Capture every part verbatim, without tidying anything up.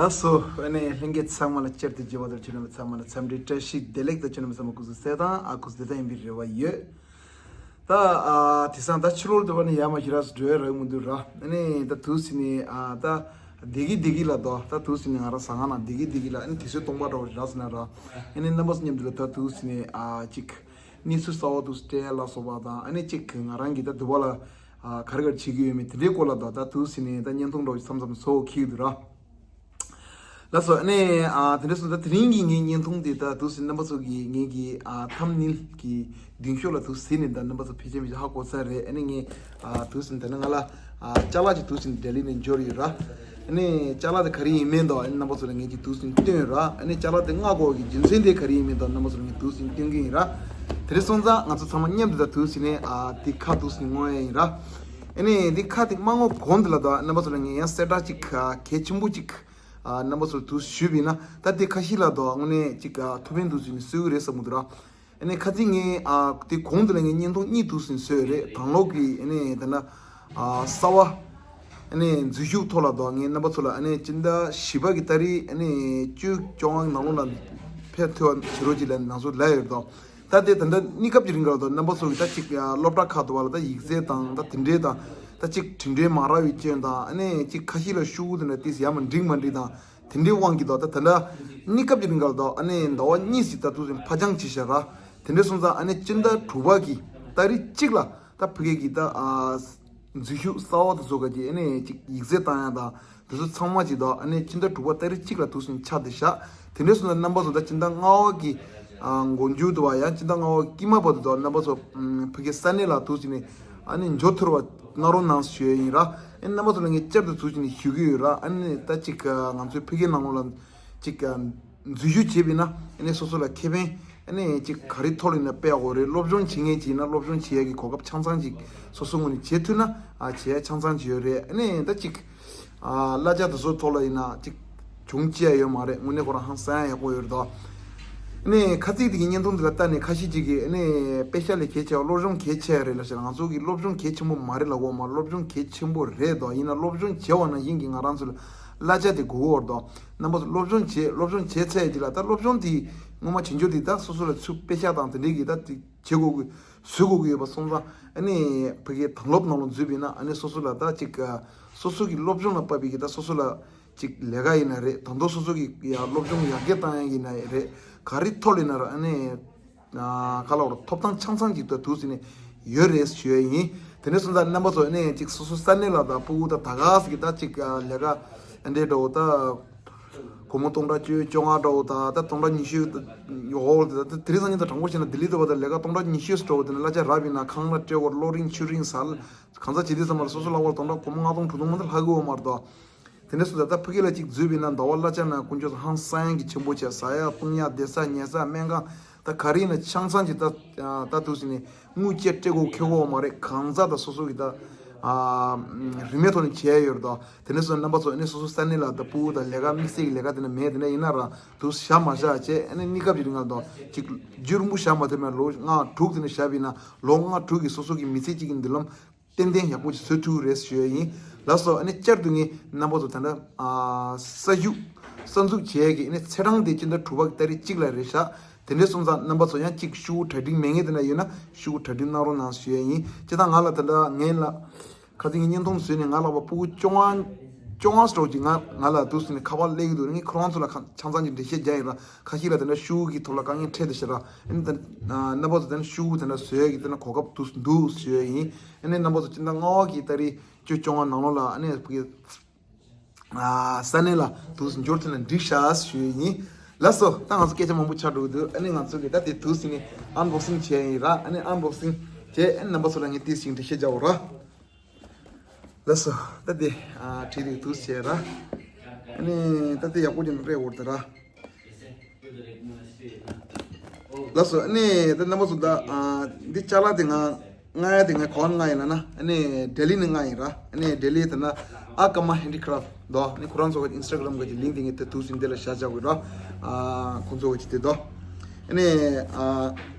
ལགས་སོ། ཨ་ནི་ལྷན་རྒྱས་ཚང་མ་ལ་བསྐྱར་དུ་མཇལ་བ་དང་ཁྱེད་རྣམ་པ་ཚང་མ་ལ་འཚམས་འདྲི་བཀྲ་ཤིས་བདེ་ལེགས་དང་། ཁྱེད་རྣམ་པ་ཚང་མ་སྐུ་གཟུགས་གསལ་ཐང་ཨ་ཁུ་བདེ་ཐང་ཡིན་པའི་རེ་བ་ཡོད། ད་ཨ་དེང་སང་ད་ཕྱི་ལོགས་འདི་བ་ནི་ཡར་མར་ཞེ་དྲག་འགྲོ་ཡ་རག་མི་འདུག་ར། ཨ་ནི་ད་དུས་ཚོད་ནི་ཨ་ད་བདེ་གི་བདེ་གི་ལ་དོ། ད་དུས་ཚོད་ནི་ང་རང་ཟ་ཁང་ནང་བདེ་གི་བདེ་གི་ལ། ཨ་ནི་དུས་ཚོད་སྟོང་པ་འདྲ་བོ་རག་སོང་ན་ར། ཨ་ནི་རྣམ་པ་ཚོ་མཉམ་དུ་ལ་ད་དུས་ཚོད་ནི་ཨ་ཅིག་གནས་ཚུལ་གསར་བ་དུ་སྤྲད་ལ་སོགས་པ་དང་། ཨ་ནི་གཅིག་ང་རང་གིས་ད་དུ་བ་ལ་ཨ་ག་རེ་ག་རེ་བྱེད་ཀྱི་ཡོད་མེད་དེ་འདྲའི་སྐོར་ལ་དང་། ད་དུས་ཚོད་ནས་ད་བརྙན་ཐུང་འདྲ་བོ་མཚམས་མཚམས་བཟོ་འཁྱེར་འདུག་ར། ལགས་སོ། ཨ་ནི་ཨ་དེ་འདྲ་སོང་ཙང་དེ་རིང་གི་ངའི་བརྙན་ཐུང་དེ་ད་དུས་ཚོད་རྣམ་པ་ཚོ་གིས་ངའི་གི་ཨ་ཐམ་ནེལ་གི་མདུན་ཤོག་ལ་དུས་ཚོད་ནས་ད་རྣམ་པ་ཚོ་ཕལ་ཆེར་མི་ཧ་གོ་ཚར་རེད། ཨ་ནི་ངས་ཨ་དུས་ཚོད་ད་ནི་ང་ལ་ཨ་ཅ་ལག་ཅིག་དུས་ཚོད་ལྡི་ལི་ནས་འབྱོར་ཡོད་ར། ཨ་ནི་ཅ་ལག་དེ་ག་རེ་ཡིན་མིན་དང་། ཨ་ནི་རྣམ་པ་ཚོ་ལ་ངས་ཀྱི་དུས་ཚོད་སྟོན་ར། ཨ་ནི་ཅ་ལག་དེ་མངགས་དགོས་ཀྱི་རྒྱུ་མཚན་དེ་ག་རེ་ཡིན་མིན་དང་། རྣམ་པ་ཚོ་ལ་ངས་དུས་ཚོད་སྟོན་གྱི་ཡིན་ར། དེ་རེད་སོང་ཙང་ང་ཚོ་ཚང་མ་མཉམ་དུ་ད་དུས་ཚོད་ནས་ཨ་དེ་ཁ་དུས་ཚོད་ནས་སྔོན་ཡ་ཡིན་ར། ཨ་ནི་དེ་ཁ་དེ་མ་སྔོག་གོང་དུ་ལ་ད་རྣམ་པ་ཚོ་ལ་ངས་ཡང་གསལ་བསྒྲགས་ཅིག་ཨ་གལ་ཆེན་པོ་ཅིག་ཨ་རྣམ་པ་ཚོ་ལ་དུས་ཚོད་ཞུས་པ་ཡིན་ན། ད་དེ་ཁ་ཤས་ལ་ད་དངོས་གནས་ཅིག་ཨ་ཐུགས་ཕན་དུས་ཚོད་ནས་གསོས་ཀྱི་རེད་བསམ་གྱི་འདུག་ར། ཨ་ནི་ཁ་ཚིག་ངས་ཨ་དེ་གོང་དུ་ལ་ངས་བརྙན་ཐུང་གཉིས་དུས་ཚོད་བཟོས་རེད། དང་ལོག་གི་ཨ་ནི་ད་ན་ཨ་གསར་བ་ཨ་ནི་འཛུལ་ཞུགས་ཐོག་ལ་དང་། ངས་རྣམ་པ་ཚོ་ལ་ཨ་ནི་སྤྱི་ཟླ་བཞི་པ་གི་ཏ་རིག་ཨ་ནི་བཅུ་བཅོ་ལྔ་གི་ནང་ལོགས་ལ་ཕེབས་ཐུབ་པ་བྱེད་རོགས་གྱིས་ལབ་ནང་ཚུད་ལབ་ཡོད་དང་། ད་དེ་ད་ལྟ་གནས་སྐབས་ཀྱི་རིང་ལ་དང་རྣམ་པ་ཚོ་གི་ད་ཅིག་སློབ་གྲྭ་ཁག་ཏུ་བ་ལ་ད་ཡིག་ཚད་དང་ད་དེ་འདྲའི་དང་། ད་ཅིག་དྲིན་དྲན་མ་རག་པའི་སྐྱོན་དང་། ཨ་ནི་ཅིག་ཁ་ཤས་ལ་ཤོག་གུ་དེ་འདྲ་ཏིས་ཡ་མ་འགྲིག་མ་འགྲིག་དང་། དེ་འདྲའི་དབང་གིས་ད་ད་ད་ལྟ་གནས་སྐབས་ཀྱི་རིང་ལ་ད་ཨ་ནི་ཟླ་བ་གཉིས་ཤིག་ད་དུས་ཚོད་ཕ་ཆང་བྱས་ཤག་ར། དེ་འདྲ་སོང་ཙང་ཨ་ནི་སྤྱི་ཟླ་དྲུག་པ་གི་ཏ་རིག་གཅིག་ལ་ད་ཕ་གི་གི་ད་ཨ་འཛུལ་ཞུགས་གསར་བ་དེ་ཚོ་ག་གི་ཨ་ནི་ཅིག་ཡིག་ཚད་བཏང་ཡ་དང་དེ་ཚོ་ཚང་མ་ཅིག་དང་། ཨ་ནི་སྤྱི་ཟླ་དྲུག་པ་ཏ་རིག་གཅིག་ལ་དུས་ཚོད་ཆགས་བསྡད་ཤག་དེ་འདྲ་སོང་ཙང་རྣམ་པ་ཚོ་ད་སྤྱི་ཟླ་ལྔ་པ་གི་ཨ་འགོ་མཇུག་དུ་བ་ཡང་སྤྱི་ཟླ་ལྔ་པ་དཀྱིལ་མ་བར་དུ་དང་རྣམ་པ་ཚོ་ཕ་གི་ས་གནས་ལ་དུས་ཚོད་ནས་ཨ་ནི་འབྱོར་ཐུབ་པ་གནང་རོགས་གནང་ཞུ་ཡ་ཡིན་ར། ཨ་ནི་རྣམ་པ་ཚོ་ལ་ངས་བསྐྱར་དུ་དུས་ཚོད་ནས་ཞུ་གི་ཡོད་ར། ཨ་ནི་ད་ཅིག་ང་ཚོའི་ཕ་གིའི་ནང་ལོགས་ལ་ཅིག་འཛུལ་ཞུགས་བྱས་པ་ཡིན་ན་ཨ་ནི་སོ་སོ་ལ་ཁེ་ཕན་ཨ་ནི་ཅིག་ག་རེ་ཐོག་ལ་ཡིན་ན་སྤྲད་དགོས་རེད། སློབ་སྦྱོང་བྱེད་མཁན་ཅིག་ཡིན་ན་སློབ་སྦྱོང་བྱེད་ཡ་གི་གོ་སྐབས་ཆ་ཚང་ཅིག་སོ་སོ་ངོས་ནས་བྱེད་ཐུབ་ན་ཨ་བྱེད་ཡ་ཆ་ཚང་ཅིག་ཡོད་རེད། ཨ་ནི་ད་ཅིག་ཨ་གླ་ཆ་དེ་ཚོ་ཐོག་ལ་ཡིན་ན་ཅིག་བྱུང་ཅི་ཡ་ཡོད་མ་རེད། དངོས་གནས་ཁོ་རང་ཧང་སང་ཡག་པོ་ཡོད་རེད་དོ། ཨ་ནི་ཁ་ཚིག་དེ་གི་བརྙན་ཐུང་དེ་ལ་ལྟ་ནས་ཁ་ཤས་ཅིག་གིས་ཨ་ནི་དཔེ་ཆ་ལས་གལ་ཆེ་བ་སློབ་སྦྱོང་གལ་ཆེ་ཡ་རེད་ལབ་ཤག་ང་ཚོ་གི་སློབ་སྦྱོང་གལ་ཆེན་པོ་མ་རེད་ལབ་གོ་མ། སློབ་སྦྱོང་གལ་ཆེན་པོ་རེད་དོ། ཡིན་ན་སློབ་སྦྱོང་བྱེད་པ་ནང་བཞིན་གྱི་ང་རང་ཚོ་ལ་གླ་ཆ་དེ་དགོས་ཀྱི་ཡོད་རེད་དོ། རྣམ་པ་ཚོ་སློབ་སྦྱོང་བྱེད་སློབ་སྦྱོང་བྱེད་ཚར་ཡ་ཅིག་ལ་ད་སློབ་སྦྱོང་དེ་སྔོན་མ་བྱེད་འཇོག་དེ་ད་སོ་སོ་ལ་ཚུར་དཔེ་ཆ་དང་དེ་འདྲའི་གི་ད་དེ་བྱེད་དགོས་ཀྱི་བཟོ་དགོས་ཀྱི་ཡོད་པ་སོང་ཙང་། ཨ་ནི་ཕ་གིའི་དང་སློབ་ནང་ལ་འཛུལ་བ་ཡིན་ན་ཨ་ནི་སོ་སོ་ལ་ད་ཅིག་སོ་སོ་གི་སློབ་སྦྱོང་ལ་དཔག་པའི་གི་ད་སོ་སོ་ལ་ཅིག་ལས་ཀ་ཡིན་ན་རེད། ད་དུང་སོ་སོ་གི་ཡ་སློབ་སྦྱོང་ཡར་རྒྱས་བཏང་ཡ་ཡིན་ན་རེད། ག་རེ་ཐོག་ལ་ཡིན་ན་ར་ཨ་ནི་ག་ལ་བར་ཐོབ་ཐང་ཆ་ཚང་ཅིག་ད་དུས་ཚོད་ནས་ཡོད་རེད་ཞུ་ཡ་ཡིན། དེ་འདྲ་སོང་ཙང་རྣམ་པ་ཚོ་ཨ་ནི་ཅིག་སོ་སོ་ས་གནས་ལ་ད་ཕྲུ་གུ་ད་ད་ག་ཟིག་གི་ད་ཅིག་ལས་ཀ་ཨ་འདྲའི་འདྲ་བོ་ད། སྒོར་མོ་སྟོང་ཕྲག་བཅུ་བཅོ་ལྔ་འདྲ་བོ་དང་ད་སྟོང་ཕྲག་ཉི་ཤུ་ཡོད་འོ་ད་དེ་རིང་སང་ཉིན་ད་དྲང་པོ་བཤད་ན་ལྡི་ལི་དུ་བ་དང་ལས་ཀ་སྟོང་ཕྲག་ཉི་ཤུ་འདྲ་བོ་དེ་ནས་གླ་ཆ་རག་པ་ཡིན་ན་ཁང་གླ་སྤྲད་དགོས། གློག་རིན་ཆུ་རིན་ཟ་གང་ཟག་བྱེད་དུས་ཙམ་པ་ལ་སོ་སོ་ལ་བར་སྟོང་ཕྲག་སྒོར་མོ་ལྔ་སྟོང་དྲུག་སྟོང་མ་གཏོགས་ལྷག་གི་ཡོད་མ་རེད་དོ། དེ་འདྲ་སོང་ཙང་ད་ཕ་གི་ལ་གཅིག་འཛུལ་བ་ཡིན་ན་ཟླ་བ་གླ་ཆ་ནང་དཀོན་མཆོག་ཧང་སང་གི་ཆེན་པོ་བྱས། ཟ་ཡ་བཏུང་ཡ་བསྡད་ས་ཉལ་ས་སྨན་ཁང་ད་ག་རེ་ཡིན་ན་ཆང་ཚང་གི་ད་ད་དུས་ཟིན་ནས། དངུལ་ཅིག་སྤྲད་དགོས་ཁེལ་གོ་མ་རེད། གང་ཟག་དང་སོ་སོ་གི་ད་ཨ་རིན་མེད་ཐོག་ནས་བྱས་ཡོད་རེད་དོ། དེ་ནས་སོ་རྣམ་པ་ཚོ་ཨ་ནི་སོ་སོ་ས་གནས་ལ་ད་ཕྲུ་གུ་དང་ལས་ཀ་དམིགས་བསལ་གྱི་ལས་ཀ་དེ་འདྲ་མེད། དེ་འདྲ་ཡིན་ན་རང་དུ་བཞག་མ་བཞག་བྱས་ཨ་ནི་གནས་སྐབས་ཀྱི་རིང་ལ་དོ་ཅིག་རྒྱུན་རིང་པོ་བཞག་མ་ཐུབ་ན་ལོ་ལྔ་དྲུག་དེ་འདྲ་བཞག་པ་ཡིན་ན་ལོ་ལྔ་དྲུག་གི་སོ་སོ་གི་མི་ཚེ་གཅིག་གི་མདུན་ལམ་ཏན་ཏན་ཡག་པོ་ཅིག་བཟོ་ཐུབ་རེད་ཞུ་ཡ་ཡིན། ལགས་སོ། ཨ་ནི་བསྐྱར་དུ་ངས་རྣམ་པ་ཚོ་ད་ལྟ་ཨ་གསར་ཞུགས་གསར་འཛུགས་བྱས་ཀྱི་ཨ་ནི་ཚེས་གྲངས་དེ་སྤྱི་ཟླ་དྲུག་པ་གི་ཏ་རིག་གཅིག་ལ་རེད་ཤག་དེ་འདྲ་སོང་ཙང་རྣམ་པ་ཚོ་ཡང་གཅིག་ཤོག་གུ་གྲ་སྒྲིག་མེད་མཁན་དེ་འདྲ་ཡོད་ན་ཤོག་གུ་གྲ་སྒྲིག་གནང་རོགས་གནང་ཞུ་ཡ་ཡིན། སྤྱིར་བཏང་ང་ལ་ད་ལྟ་ངའི་ལ་ཁ་སང་ངས་བརྙན་ཐུང་བཟོས་ནས་ང་ལ་བ་ཕྲུ་གུ་བཅོ་ལྔ་བཅོ་ལྔ་སོགས་ཀྱིས་ང་ང་ལ་དུས་སུ་ནས་ཁ་པར་སླེབས་ཀྱི་འདུག་ངས་ཁོ་རང་ཚོ་ལ་ཁ་ཆང་ཚང་གི་འགྲེལ་བཤད་རྒྱག་ཡིན་ར། ཁ་ཤས་ལ་དེ་འདྲ་ཤོག་གུ་གི་ཐོག་ལ་དཀའ་ངལ་འཕྲད་དེ་ཤི་ར། ཨ་ནི་ད་རྣམ་པ་ཚོ་དེ་འདྲ་ཤོག་གུ་དེ་འདྲ་བཟོ་ཡ་གི་དེ་འདྲ་གོ་སྐབས་དུས་སུ་འདུག་ཞུ་ཡ་ཡིན། ཨ་ནི་རྣམ་པ་ཚོ་སྤྱིར་བཏང་ལྔ་པ་གི་ཏ་རིག་བཅུ་བཅོ་ལྔ་ནང་ལོགས་ལ་ཨ་ནི་ཕ་གི་ཨ་ས་གནས་ལ་དུས་སུ་འབྱོར་ཐུབ་ན་འགྲིག་ཤག་ཞུ་ཡི་ཡིན། ལགས་སོ། ད་ང་ཚོ་སྐད་ཆ་མང་པོ་ཆགས་འགྲོ་གི་འདུག་ཨ་ནི་ང་ཚོ་གི་ད་དེ་དུས་སུ་ནི་ཨན་བོག་སིང་བྱས་ཡིན་ར། ཨ་ནི་ཨན་བོག་སིང་བྱས་ཨ་ནི་རྣམ་པ་ཚོ་ལ་ངས་ཏིས་ཤིག་འགྲེལ་བཤད་རྒྱག་འོ་ར། ལགས་སོ། ད་དེ་ཨ་བྲིས་དེ་དུས་བྱས་ར། ཨ་ནི་ད་དེ་ཡག་པོ་ཅིག་རེད་འོ་ད་ར། ལགས་སོ། ཨ་ནི་ད་རྣམ་པ་ཚོ་ད་ཨ་འདི་ཅ་ལག་དེ་ང་མངགས་ཡ་དེ་ང་གང་མངགས་ཡིན་ལབ་ན། ཨ་ནི་ལྡི་ལི་ནས་མངགས་ཡིན་ར། ཨ་ནི་ལྡི་ལི་དེ་ན་ཨ་ཀ་མ་ཧེན་ཌི་ཀ་རབ་དོ། ཨ་ནི་ཁོ་རང་ཚོ་གི་ཨིན་སི་ཊ་གྷ་རམ་གི་ལིང་ཀི་དེ་ངས་དེ་དུས་སུ་འདི་ལ་བཞག་བཞག་གི་ར། ཨ་ཁོང་ཚོ་གི་དེ་དོ། ཨ་ནི་ཨ་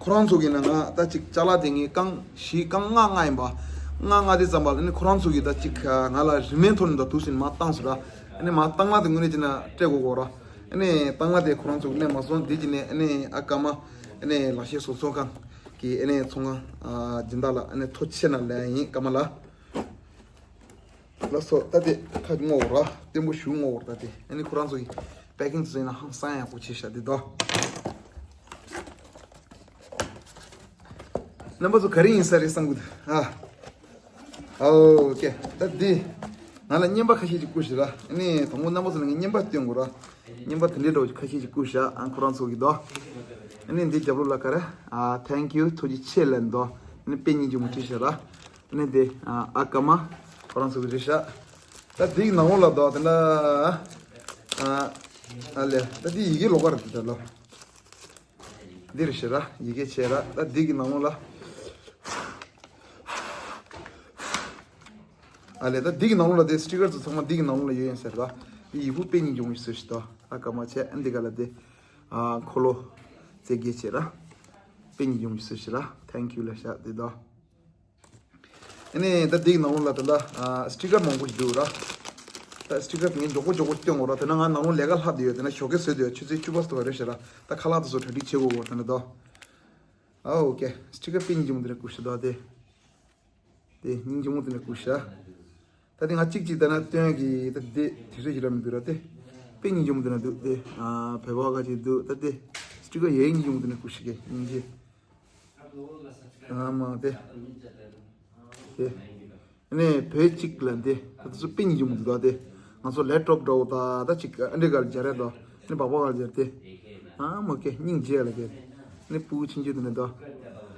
ཁོ་རང་ཚོ་གི་ནང་ང་ད་ཅིག་ཅ་ལག་དེ་ངས་རྐང་བཞི་རྐང་ལྔ་མངགས་ཡིན་པ། ལྔ་མངགས་དེ་ཙམ་པ་ལ་ཨ་ནི་ཁོ་རང་ཚོ་གི་ད་ཅིག་ང་ལ་རིན་མེད་ཐོག་ནས་ད་དུས་སུ་མར་བཏང་སོང་ར། ཨ་ནི་མ་ཏང་ལ་དེ་དངོས་གནས་བྱས་ན་སྤྲད་དགོས་གོ་ར། ཨ་ནི་ཏང་ལ་དེ་ཁོ་རང་ཚོ་གནས་མ་སོང་འདི་བྱས་ནས་ཨ་ནི་ཨ་ཀ་མ་ཨ་ནི་ལག་ཤེས་བཟོ་ཚོང་ཁང་གི་ཨ་ནི་ཚོང་ཁང་ཨ་སྦྱིན་བདག་ལ་ཨ་ནི་ཐུགས་རྗེ་ཆེ་གནང་ལན་ཡིན་ཨ་ཀ་མ་ལ། ལགས་སོ། ད་དེ་ཁ་བསྔོ་བོར་བརྟན་པོ་ཞུ་བསྔོ་བོར་ད་དེ་ཨ་ནི་ཁོ་རང་ཚོ་གི་པེ་ཀིང་དེ་ཚོ་ཡིན་ན་ཧང་སང་ཡག་པོ་བྱས་ཤག་དེ་དོ། རྣམ་པ་ཚོ་ག་རེ་ཡིན་ས་རེད་བསམ་གི་འདུག་ཨ། ཨོ་ཀེ། ད་འདི་ང་ལ་རྔན་པ་ཁ་ཤས་ཅིག་བསྐུར་ཤག་ར། ཨ་ནི་དང་པོ་རྣམ་པ་ཚོ་ལ་ངས་རྔན་པ་སྟོན་དགོས་ར། རྔན་པ་དེ་འདྲའི་འདྲ་བོ་ཁ་ཤས་ཅིག་བསྐུར་ཤག་ཨ་ཁོ་རང་ཚོ་གི་དོ། ཨ་ནི་འདི་རྒྱབ་ལོགས་ལ་ག་རེ་ཨ་thank you ཐུགས་རྗེ་ཆེ་ལབ་འདུག་ཨ་ནི་དཔེ་སྙིང་རྗེ་མོ་བྲིས་ཤག་ར། ཨ་ནི་འདི་ཨ་ཨ་ཀ་མ་ཁོ་རང་ཚོ་གི་རེད་ཤག་ད་འདི་གི་ནང་ལོགས་ལ་དོ་དེ་འདྲ་ཨ་ཨ་ལེ། ད་འདི་ཡི་གེ་ལོགས་ཀ་རེད་དེ་ད་ལོ། འདིར་ཤི་ར་ཡི་གེ་བྱས་ར། ད་འདི་གི་ནང་ལོགས་ལ། ཨ་ལས། ད་འདི་གི་ནང་ལོགས་ལ་དེ་སི་ཊི་ཀར་ཚོ་ཚང་མ་འདི་གི་ནང་ལོགས་ལ་ཡོད་ཡིན་ཟེར་ར། འདི་ཡི་གུ་དཔེ་སྙིང་རྗེ་མོ་ཞིག་བཟོས་ཤག་དོ། ཨ་ཀ་མ་བྱས་ཨ་འདི་ག་ལ་དེ། ཨ་འཁོར་ལོ་རྩེ་རྒྱས་བྱས་ར། དཔེ་སྙིང་རྗེ་མོ་ཞིག་བཟོས་ཤག་ར། thank you ལབ་ཤག་དེ་དོ། ཨ་ནི་ད་འདི་གི་ནང་ལོགས་ལ་ད་ལྟ་ཨ་སི་ཊི་ཀར་མང་པོ་ཞིག་འདུག་ར། ད་སི་ཊི་ཀར་དེ་ངས་མགྱོགས་པོ་མགྱོགས་པོ་སྟོན་དགོས་ར། དེ་ན་ང་ནང་ལོགས་ལས་ཀ་ལྷག་བསྡད་ཡོད། དེ་ན་ཞོགས་ཀས་བཟོས་བསྡད་ཡོད། ཆུ་ཚོད་བཅུ་པ་ཙམ་རེད་ཤག་ར། ད་ཁ་ལག་དེ་ཚོ་གྲ་སྒྲིག་བྱེད་དགོས་གོ་དེ་ན་དོ། ཨ་ཨོ་ཀེ། སི་ཊི་ཀར་དཔེ་སྙིང་རྗེ་མོ་དེ་འདྲ་བསྐུར་ཤག་དོ། དེ་དེ་སྙིང་རྗེ་མོ་དེ་འདྲ་བསྐུར་ཤག་ད་དེ་ང་གཅིག་གཅིག་ད་ན་སྟོན་གི་ད་དེ་དུས་ཚོད་ཅིག་ར་མི་འདུག་ར། དེ་དཔེ་སྙིང་རྗེ་མོ་དེ་འདྲ་འདུག་དེ་ཨ་བོད་པ་ག་ཅིག་འདུག་ད་དེ་སི་ཊི་ཀར་ཡེ་སྙིང་རྗེ་མོ་དེ་འདྲ་བསྐུར་ཤག་གི་སྙིང་རྗེ། ཨ་མ་དེ། དེ། ནས་བོད་གཅིག་ལ་འདི་ད་ཚོ་པིན་ཡིན་མི་འདུག་ད་དེ། ང་ཚོ་ལེབ་ཊོབ་འདྲ་བོ་ད་ད་ཅིག་ཨ་འདྲི་གར་སྦྱར་རེད་དོ། ནི་བག་བག་གར་སྦྱར་ཏེ། ཨ་མ་ཀེ་སྙིང་རྗེ་ལ་ཀེ། ནི་སྤུ་གུ་ཆུང་ཆུང་དེ་ནི་དོ།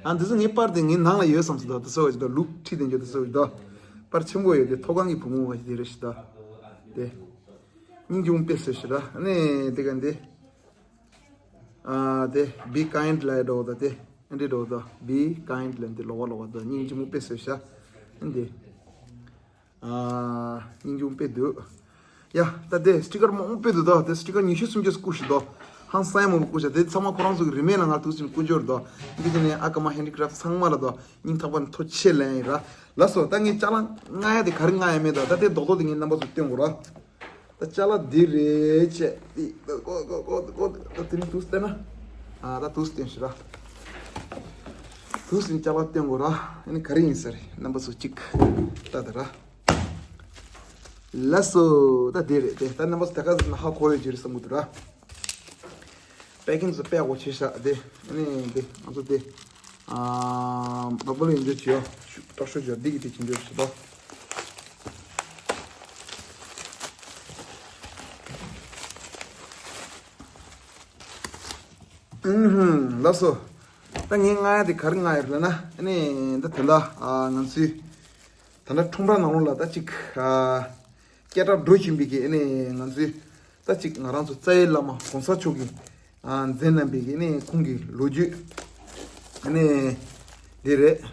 ཨ་འདི་ཚོ་ངའི་པར་དེ་ངའི་ནང་ལ་ཡོད་བསམ་སོང་དོ། དེ་ཚོ་བ་ཅིག་དོ་ལུག་ཁྲིད་དེ་འཇོག་དེ་ཚོ་བ་ཅིག་དོ། པར་ཆེན་པོ་ཡོད་དེ་མཐོ་སྒང་གི་བུ་མོ་བ་ཅིག་དེ་རེད་ཤི་དོ། དེ། སྙིང་རྗེ་མོ་དཔེ་བཟོས་ཤི་ར་ནི་དེ་ག་འདི། ཨ་དེ་be kind ལབ་འགྲོ་ད་དེ་ཨ་འདྲི་འགྲོ་ད་be kind ལབ་འདི་ལོག་པ་ལོག་པ་ད་སྙིང་རྗེ་མོ་དཔེ་བཟོས་ཤག་ཨ་འདི། ཨ་སྙིང་རྗེ་མོ་དཔེ་འདུག་ཡ་ད་དེ་སི་ཊི་ཀར་མང་པོ་དཔེ་འདུག་ད་དེ་སི་ཊི་ཀར་ཉི་ཤུ་སུམ་ཅུ་བསྐུར་ཤི་དོ། ཧང་སང་མང་པོ་བསྐུར་ཤག་དེ་ཚང་མ་ཁོ་རང་ཚོ་གི་རིན་མེད་ལ་ང་ཐུག་སིན་བསྐུར་འབྱོར་དོ། འདི་དེ་ནས་ཨ་ཀ་མ་ཧེན་ཌི་ཀ་རབ་ཚང་མ་ལ་དོ་སྙིང་ཐག་པ་ནས་ཐུགས་རྗེ་ཆེ་ལན་ཡིན་ར། ལགས་སོ། ད་ངས་ཅ་ལག་མངགས་ཡ་དེ་ག་རེ་མངགས་ཡ་མེད་དོ། ད་དེ་རྡོག་རྡོག་དེ་ངས་རྣམ་པ་ཚོ་སྟོན་དགོས་ར། ད་ཅ་ལག་འདི་རེད་ཅེས་འདི་ཀོ་ཀོ་ཀོ་ཀོ་ད་དེ་ནི་དུས་བསྟན་ན། ཨ་ད་དུས་བསྟན་ཞིག་ར། དུས་བསྟན་ཅ་ལག་བསྟན་དགོས་ར། ཨ་ནི་ག་རེ་ཡིན་ས་རེད་རྣམ་པ་ཚོ་གཅིག་ལྟ་ད་ར། ལགས་སོ། ད་འདི་རེད་དེ་ད་རྣམ་པ་ཚོ་ད་ག་ཟེར་ན་ཧ་གོ་ཡོད་ཀྱི་རེད་བསམ་གི་འདུག་ར། པེ་ཀིང་ཚོ་དཔེ་ཡག་པོ་བྱས་ཤག་དེ་ཨ་ནི་དེ་ང་ཚོ་དེ། ཨ་བ་པ་ལོ་ཡིན་འཇོག་བྱེད་ཡོ། ཤུ་ཏོག་ཤོ་འཇོག་འདི་གི་དེ་བྱེད་འཇོག་བྱེད་དོ། ཨུམ་ཧུམ་ལགས་སོ། ད་ངས་མངགས་ཡ་དེ་ག་རེ་མངགས་ཡོད་ལབ་ན་ཨ་ནི་ད་དེ་འདྲ་ཨ་ང་ཚོའི་ད་ལྟ་ཁྲོམ་ར་ནང་ལོགས་ལ་ད་ཅིག་ཨ་སྐད་གྲགས་འགྲོ་བཞིན་པའི་གི་ཨ་ནི་ང་ཚོའི་ད་ཅིག་ང་རང་ཚོ་རྩ་བའི་བླ་མ་གོང་ས་མཆོག་གི་ཨ་མཛད་གནང་པའི་གི་ཨ་ནི་ཁོང་གི་ལོ་རྒྱུས་ཨ་ནི་འདི་རེད།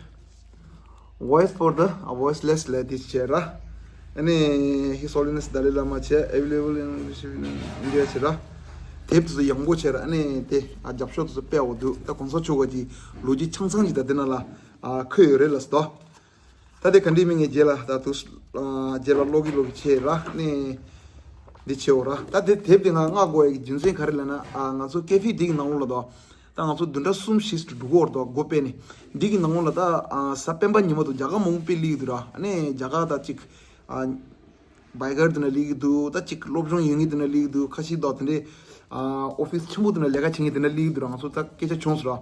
Voice for the Voiceless ལབ་དེ་བྱས་ར། ཨ་ནི་His Holiness Dalai Lama བྱས་Available in English in India བྱས་ར། དེབ་དེ་ཚོ་ཡང་པོ་བྱས་ར། ཨ་ནི་དེ་ཨ་རྒྱབ་ཤོག་དེ་ཚོ་དཔེ་ཡག་པོ་འདུག་ད་གོང་ས་མཆོག་ག་གི་ལོ་རྒྱུས་ཆ་ཚང་ཅིག་ད་དེ་ནང་ལ་ཨ་འཁོད་ཡོད་རེད་ལགས་སོ། ད་དེ་ག་འདྲའི་མི་ངས་རྗེས་ལ་ད་དུ་ཨ་རྗེས་ལ་ཀློག་གི་ཀློག་གི་བྱས་ར། ཨ་ནི་འདི་བྱེད་འོ་ར། ད་དེ་དེབ་དེ་ང་མངགས་དགོས་ཡ་གི་རྒྱུ་མཚན་ག་རེ་ལབ་ན་ཨ་ང་ཚོ་ཀེ་ཧྥེ་འདི་གི་ནང་ལོགས་ལ་དོ། ད་ང་ཚོ་བདུན་ཕྲག་གསུམ་བཞི་ཙམ་འགྲོ་གི་ཡོད་རེད་དོ། སྒོ་ཕྱེ་ནས་འདི་གི་ནང་ལོགས་ལ་ད་ཨ་གཟའ་སྤེན་པ་ཉི་མ་དུ་རྒྱ་གར་མང་པོ་དཔེ་སླེབས་ཀྱི་འདུག་ར། ཨ་ནི་རྒྱ་གར་ད་ཅིག་ཨ་བྷའི་གར་དེ་འདྲ་སླེབས་ཀྱི་འདུག་ད་ཅིག་སློབ་སྦྱོང་ཡོད་མཁན་དེ་འདྲ་སླེབས་ཀྱི་འདུག་ཁ་ཤས་དོ་དེ་འདྲའི་ཨ་ཨོ་ཕིས་ཆེན་པོ་དེ་འདྲ་ལས་ཀ་བྱེད་མཁན་དེ་འདྲ་སླེབས་ཀྱི་འདུག་ར། ང་ཚོ་ད་སྐད་ཆ་བྱུང་སོང་ར།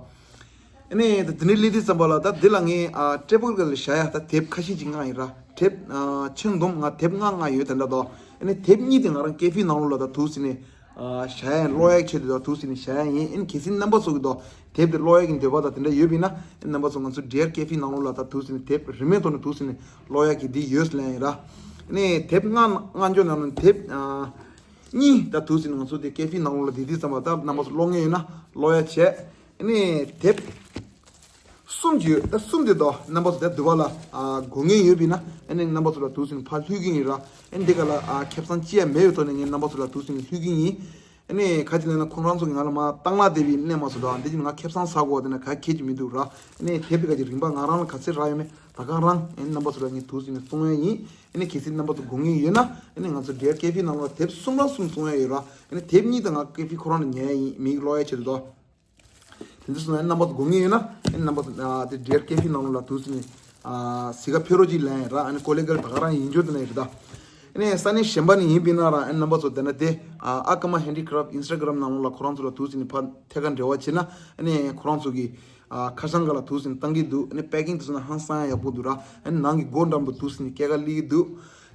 ཨ་ནི་ད་དེ་འདྲའི་སླེབས་དུས་ཙམ་པ་ལ་ད་འདི་ལ་ངས་ཨ་ཊེ་བལ་ག་ལ་བཞག་ཡ་ད་དེབ་ཁ་ཤས་ཅིག་མངགས་ཡིན་ར། དེབ་ཨ་ཆེན་བསྡོམས་ང་དེབ་ལྔ་མངགས་ཡོད་དེ་འདྲ་དོ། ཨ་ནི་དེབ་གཉིས་དེ་ང་རང་ཀེ་ཧྥེ་ནང་ལོགས་ལ་ད་དུས་ཟིན་ནས། ཨ་བཞག་ཡ་ཀློག་ཡ་ཆེད་དུ་ད་དུས་ཟིན་ནས་བཞག་ཡ་ཡིན། ཨ་ནི་གལ་སྲིད་རྣམ་པ་ཚོ་གི་ད་དེབ་དེ་ཀློག་ཡ་གི་འདོད་པ་དང་དེ་འདྲ་ཡོད་པ་ཡིན་ན་ཨ་ནི་རྣམ་པ་ཚོ་ང་ཚོ་ཌི་ཡར་ཀེ་ཧྥེ་ནང་ལོགས་ལ་ད་དུས་ཟིན་ནས་དེབ་རིན་མེད་ཐོག་ནས་དུས་ཟིན་ནས་ཀློག་ཡ་གི་འདི་ཡོད་ལབ་ཡ་ཡིན་ར། ཨ་ནི་དེབ་ལྔ་ལྔ་འཇོག་ནང་ནས་དེབ་ཨ་གཉིས་ད་དུས་ཟིན་ནས་ང་ཚོ་དེ་ཀེ་ཧྥེ་ནང་ལོགས་ལ་བསྡད་དུས་ཙམ་པ་ད་རྣམ་པ་ཚོ་ཀློག་མཁན་ཡོད་ན་ཀློག་ཡ་བྱས། ཨ་ནི་དེབ་གསུམ་ཅིག་ཡོད། ད་གསུམ་དེ་དོ་རྣམ་པ་ཚོ་དེབ་བསྡུ་བ་ལ་ཨ་དགོས་ངེས་ཡོད་པ་ཡིན་ན་ཨ་ནི་རྣམ་པ་ཚོ་ལ་དུས་ཟིན་ཕར་ཕུལ་གྱི་ཡིན་ར། ཨ་ནི་འདི་ག་ལ་ཨ་ཁེ་བཟང་ཅི་ཡང་མེད་པའི་ཐོག་ནས་ངས་རྣམ་པ་ཚོ་ལ་དུས་ཟིན་ཕུལ་གྱི་ཡིན། ཨ་ནི་ག་ཅི་ལབ་ན་ཁོང་རང་ཚོ་གིས་ང་ལ་མར་བཏང་བརླག་བསྡད་པའི་གནས་མ་སོང་ད། འདི་ཅིག་ང་ཁེ་བཟང་ཟ་དགོས་དེ་ན་ག་ཁེ་ཅིག་མི་འདུག་ར། ཨ་ནི་དེབ་དེ་ག་ཅིག་རིན་པ་ང་རང་ལ་ག་ཚད་རག་ཡོད་མེད་ད་ག་རང་ཨ་ནི་རྣམ་པ་ཚོ་ལ་ངས་འདུག་ཟེར་ནས་གསུང་ཡ་ཡིན། ཨ་ནི་གལ་སྲིད་རྣམ་པ་ཚོ་དགོས་ངེས་ཡོད་ན་ཨ་ནི་ང་ཚོ་འབྲེལ་ཀེ་ཕི་ནང་ལ་དེབ་གསུམ་རང་གསུམ་གསུང་ཡ་ཡོད་ར། ཨ་ནི་དེབ་གཉིས་དང་ང་ཀེ་ཕི་ཁོ་རང་ནས་ཉོ་ཡ་ཡིན་མིག་ཀློག་ཡ་ཆེད་དུ་དོ། དེ་འདྲ་སོང་ན་རྣམ་པ་ཚོ་དགོས་ངེས་ཡོད་ན་རྣམ་པ་ཚོ་དེ་འབྲེལ་ཀེ་ཕི་ནང་ལ་འདུག་ཟེར་ནས་གཟིགས་ག་ཕེབས་རོགས་གྱིས་ལན་ར། ཨ་ནི་ཀོ་ལེ་གལ་ད་ག་རང་ཡིན་རྒྱུ་དེ་ན་ཡོད་རེད་ད། ཨ་ནི་ས་གནས་གཞན་པ་ནས་ཡིན་པས་ན་ར་ཨ་ནི་རྣམ་པ་ཚོ་དེ་ན་དེ་ཨ་ཀ་མ་ཧེན་ཌི་ཀ་རབ་ཨིན་སི་ཊ་གྷ་རམ་ནང་ལོགས་ལ་ཁོ་རང་ཚོ་ལ་འདུག་ཟེར་ནས་ཕར་ཐད་ཀར་འབྲེལ་བ་བྱས་ན་ཨ་ནི་ཁོ་རང་ཚོ་གི་ཁ་བྱང་ག་ལ་འདུག་ཟེར་ནས་བཏང་གི་འདུག་ཨ་ནི་པེ་ཀིང་དེ་ཚོ་ན་ཧང་སང་ཡག་པོ་འདུག་ར། ཨ་ནི་ནང་གི་སྒོ་འགྲམ་དུ་འདུག་ཟེར་ནས་སྐྱེལ་ག་སླེབས་ཀྱི་འདུག་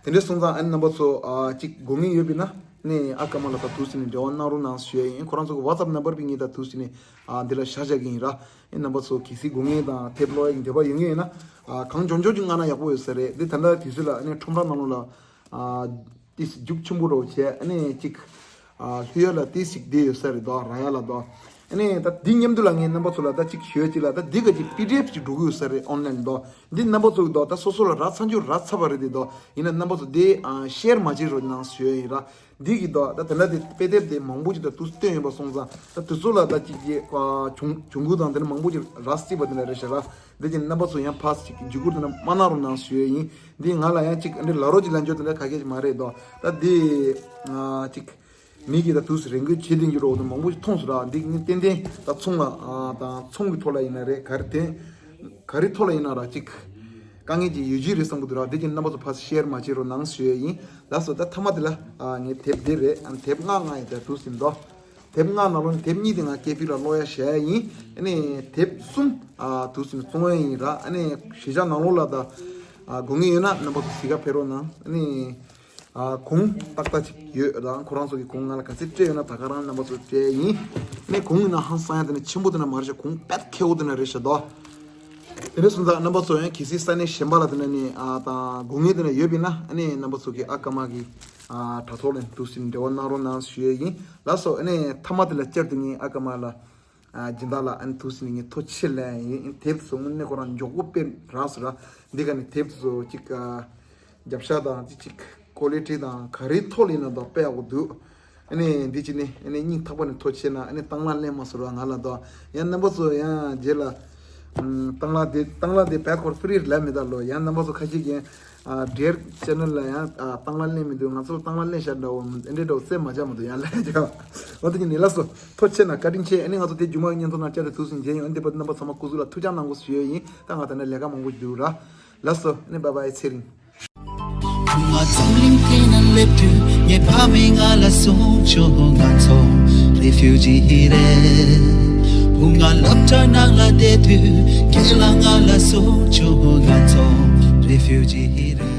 དེ་འདྲ་སོང་ཙང་ཨ་ནི་རྣམ་པ་ཚོ་ཨ་གཅིག་དགོས་ངེས་ཡོད་པས་ན་ནས་ཨ་ཀ་མ་ལ་ད་འདུག་ཟེར་ནས་འབྲེལ་བ་གནང་རོགས་གནང་ཞུ་ཡ་ཡིན། ཁོ་རང་ཚོ་གི་ཝ་ཙབ་ནམ་བར་བི་ངས་ད་འདུག་ཟེར་ནས་ཨ་འདི་ལ་བཞག་བཞག་གི་ཡིན་ར། ཨ་ནི་རྣམ་པ་ཚོ་གལ་སྲིད་དགོས་ངེས་དང་དེབ་ཀློག་ཡ་གི་འདོད་པ་ཡོད་ངེས་ཡིན་ན་ཨ་གང་མགྱོགས་མགྱོགས་ཀྱི་མངགས་ན་ཡག་པོ་ཡོད་ས་རེད། འདི་ད་ལྟ་དུས་ཚོད་ལ་ཨ་ནི་ཁྲོམ་ར་ནང་ལོགས་ལ་ཨ་ཏིས་རྒྱུག་ཆེན་པོ་རོ་བྱས་ཨ་ནི་གཅིག་ཨ་ལྷོད་ཡ་ལ་ཏིས་ཞིག་བསྡད་ཡོད་ས་རེད་དོ། རག་ཡ་ལ་དོ། ཨ་ནི་ད་འདི་མཉམ་དུ་ལ་ངས་རྣམ་པ་ཚོ་ལ་ད་གཅིག་ཞུ་ཡ་གཅིག་ལ་ད་འདི་ག་གཅིག་པི་ཌི་ཨེཕ་ཅིག་འགྲོ་གི་ཡོད་ས་རེད་ཨོན་ལན་དོ། འདི་རྣམ་པ་ཚོ་གི་དོ་ད་སོ་སོ་ལ་རག་ཚར་རྒྱུ་རག་ཚར་བ་རེད་དེ་དོ། ཡིན་ན་རྣམ་པ་ཚོ་འདི་ཨ་ཤེར་མ་བྱེད་རོགས་གནང་ཞུ་ཡ་ཡིན་ར། འདི་གི་དོ་ད་དེ་འདྲ་དེ་དཔེ་དེབ་དེ་མང་པོ་ཅིག་ད་དུས་སྟོན་ཡོད་པ་སོང་ཙང་ད་དུས་ཚོད་ལ་ད་གཅིག་གི་ཨ་གྱོང་གྱོང་གུད་དང་དེ་འདྲ་མང་པོ་ཅིག་རག་སྲིད་པ་དེ་འདྲ་རེད་ཤག་ར། འདི་གི་རྣམ་པ་ཚོ་ཡང་ཕར་ཅིག་འཇུག་སྒོ་དེ་འདྲ་མ་གནང་རོགས་གནང་ཞུ་ཡ་ཡིན། འདི་ང་ལ་ཡང་ཅིག་འདི་ལ་རོགས་ཅིག་ལ་འཇོག་དེ་འདྲ་ག་གེ་ཅིག་མ་རེད་དོ། ད་འདི་ཨ་ཅིག་མི་གིས་ད་དུས་སུ་རེ་སྐུལ་བྱེད་བསྡད་རྒྱུ་རོགས་དང་མང་པོ་ཞིག་མཐོང་སོང་ར། འདི་ངས་ཏན་ཏན་ད་ཚོང་ལ་ཨ་དང་ཚོང་གི་ཐོག་ལ་ཡིན་ན་རེད་ག་རེ་དེ་ག་རེ་ཐོག་ལ་ཡིན་ན་ར་ཅིག་དཀའ་ངལ་ཅིག་ཡོད་ཀྱི་རེད་བསམ་གི་འདུག་ར། འདི་གི་རྣམ་པ་ཚོ་ཕར་ཤེར་མ་བྱེད་རོགས་གནང་ཞུ་ཡ་ཡིན། ལགས་སོ། ད་མཐའ་མ་དེ་ལ་ཨ་ངས་དེབ་འདི་རེད་ཨ་དེབ་ལྔ་ལྔ་ཡིན་ད་དུས་ཟིན་དོ། དེབ་ལྔ་ནང་ལོགས་ནས་དེབ་གཉིས་དེ་ང་ཀེ་ཕི་ལ་ཀློག་ཡ་བྱ་ཡ་ཡིན། ཨ་ནི་དེབ་གསུམ་ཨ་དུས་ཟིན་བཙོང་ཡ་ཡིན་ར། ཨ་ནི་གཞིས་ཆགས་ནང་ལོགས་ལ་ད་ཨ་དགོས་ངེས་ཡོད་ན་རྣམ་པ་ཚོ་གཟིགས་ག་ཕེབས་རོགས་གནང་ཨ་ནི། ཨ་གུང་ཏག་ཏག་ཅིག་ཡོད་ར། ཁོ་རང་ཚོ་གིས་གུང་ང་ལ་ག་ཚོད་སྤྲད་ཡོད་ན་ད་ག་རང་རྣམ་པ་ཚོ་སྤྲད་ཡིན། ནས་གུང་ཡིན་ན་ཧང་སང་ཡ་དེ་ནས་ཆེན་པོ་དེ་ན་མ་རེད་ཤག་གུང་དཔེ་ཁེ་བོ་དེ་ན་རེད་ཤག་དོ། དེ་འདྲ་སོང་ཙང་རྣམ་པ་ཚོ་ཡང་གལ་སྲིད་ས་གནས་གཞན་པ་ལ་དེ་ན་ནས་ཨ་དང་དགོས་ངེས་དེ་ན་ཡོད་པས་ན་ཨ་ནི་རྣམ་པ་ཚོ་གིས་ཨ་ཀ་མ་གི་ཨ་དྲ་ཐོག་ལ་འདུག་སེ་འབྲེལ་བ་གནང་རོགས་གནང་ཞུ་ཡས་ཡིན། ལགས་སོ། ཨ་ནི་མཐའ་མ་དེ་ལ་བསྐྱར་དུ་ངས་ཨ་ཀ་མ་ལ་ཨ་སྦྱིན་བདག་ལ་ཨ་ནི་འདུག་སེ་ངས་ཐུགས་རྗེ་ཆེ་ལབ་ཡ་ཡིན། དེབ་ཚོ་དངོས་གནས་ཁོ་རང་མགྱོགས་པོ་དཔེ་རག་སོང་ར། འདི་ག་ནས་དེབ་ཚོ་གཅིག་ཨ། རྒྱབ་ཤ་དང་ཅི་ཅིག་ཀོ་ལི་ཊི་དང་ག་རེ་ཐོག་ལ་ཡིན་ན་དང་དཔེ་ཡག་པོ་འདུག་ཨ་ནི་འདི་ཅི་ནི་ཨ་ནི་སྙིང་ཐག་པ་ནས་ཐུགས་རྗེ་ཆེ་གནང་། ཨ་ནི་སྟངས་ལ་ལེན་མ་སོར་བ་ང་ལ་དང་ཡང་རྣམ་པ་ཚོ་ཡང་རྗེས་ལ་ཨམ་སྟངས་ལ་དེ་སྟངས་ལ་དེ་བེག་ཧོར་ཕི་རི་ལ་མི་ད་ལོ། ཡང་རྣམ་པ་ཚོ་ཁ་ཤས་ཀྱིས་ཨ་འབྲེལ་ཆེ་ནལ་ལ་ཡང་ཨ་སྟངས་ལ་ལེན་མི་འདུག་ང་ཚོ་སྟངས་ལ་ལེན་ཤར་འདྲ་བོ་འདྲེ་འདྲ་བོ་སེམས་མ་བྱ་མི་འདུག་ཡང་ལ་ཡང་བྱ་བ་འོ་དེ་ནི་ལགས་སོ། ཐུགས་རྗེ་ཆེ་གནང་། བཀའ་དྲིན་ཆེ། ཨ་ནི་ང་ཚོ་དེ་རྒྱུ་མ་ཉན་ཐོག་ན་བསྐྱར་དུ་ཐུགས་སུ་མཇལ་ཡོང་། ཨ་ནི་དེ་བར་རྣམ་པ་ཚང་མ་སྐུ་གཟུགས་ལ་ཐུགས་ཅག་གནང་དགོས་ཞུ་ཡས་ཡིན། ད་ང་ད་ནི་ལས་ཀ་མང་པོ་འདུག་ར། ལགས་སོ། ཨ་ནི་བཱའི་བཱའི། ཚེ་རིང་། བུ་ང་འཛམ་གླིང་སྟེང་ན་སླེབས་དུས་ངའི་ཕ་མས་ང་ལ་གསུངས་བྱུང་ང་ཚོ་རེ་ཕིའུ་ཇི་རེད། བུ་ང་སློབ་གྲྭ་ནང་ལ་བསྡད་དུས་ཁྱེད་ལ་ང་ལ་གསུངས་བྱུང་ང་ཚོ་རེ་ཕིའུ་ཇི་རེད།